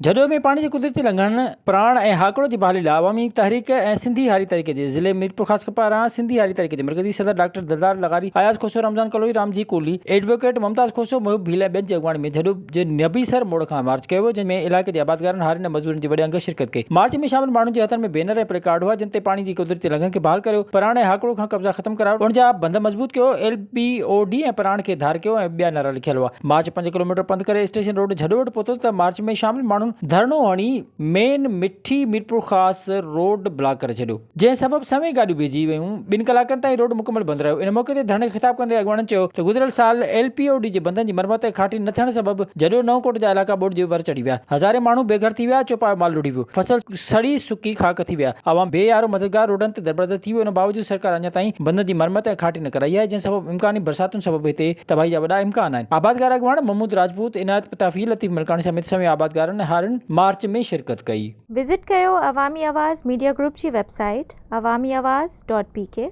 جهڏو ۾ پاڻي جي قدرتي لنگهڻ، پراڻ ۽ هاڪڙو جي بحالي لاء عوامي تحريڪ ۽ سنڌي هاري تحريڪ جي ضلعي ميرپورخاص پاران سنڌي هاري تحريڪ جي مرڪزي صدر ڊاڪٽر دلدار لغاري، اياز کوسو، رمضان ڪلوئي، رامجي ڪولهي، ايڊووڪيٽ ممتاز کوسو، محب ڀيل ۽ ٻين جي اڳواڻي ۾ جهڏو جي نبي سر موڙ کان مارچ ڪيو ويو جنهن ۾ علائقي جي آبادگارن، هارين ۽ مزورن جي وڏي انگ شرڪت ڪئي. مارچ ۾ شامل ماڻهن جي هٿن ۾ بينر ۽ پلي ڪارڊ هئا جن تي پاڻي جي قدرتي لنگهڻ کي بحال ڪريو، پراڻ ۽ هاڪڙو کان قبضا ختم ڪرايو، ان جا بند مضبوط ڪيو، ايل بي او ڊي ۽ پراڻ کي ڌار ڪيو ۽ ٻيا نعرا لکيل هئا. مارچ پنج ڪلوميٽر پنڌ ڪري اسٽيشن روڊ جهڏو وٽ پهتو ته مارچ ۾ شامل ماڻهن ڌرڻو هڻي مين مٺي ميرپورخاص روڊ بلاڪ ڪري ڇڏيو. جنهن سبب سوين گاڏيون بيهجي ويون. ٻن ڪلاڪن تائين روڊ مڪمل بند رهيو. ان موقعي تي ڌرڻي کي خطاب ڪندي اڳواڻن چيو ته گذريل سال ايل پي او ڊي جي بندن جي مرمت ۽ کاٽي نه ٿيڻ سبب جهڏو نئون ڪوٽ جا علائقا ٻوڏ جي ور چڙهي ويا. هزارين ماڻهو بي گهر ٿي ويا، چوپايو مال لڙهي ويو. فصل سڙي سڪي خاڪ ٿي ويا. عوام بي يارو مددگار روڊن تي دربدر ٿي ويو ان باوجود سرڪار اڃا تائين بندن جي مرمت ۽ کاٽي نه ڪرائي آهي جنهن سبب امڪاني برساتن سبب هتي تباهي جا وڏا امڪان آهن. آبادگار اڳواڻ محمود راجپوت، عنايت پتافي، لطيف ملڪاڻي سميت سوين آبادگارن ۽ هارين مارچ ۾ شرڪت ڪئي. وزٽ ڪيو عوامي آواز ميڊيا گروپ جي website Awami Awaz dot P K.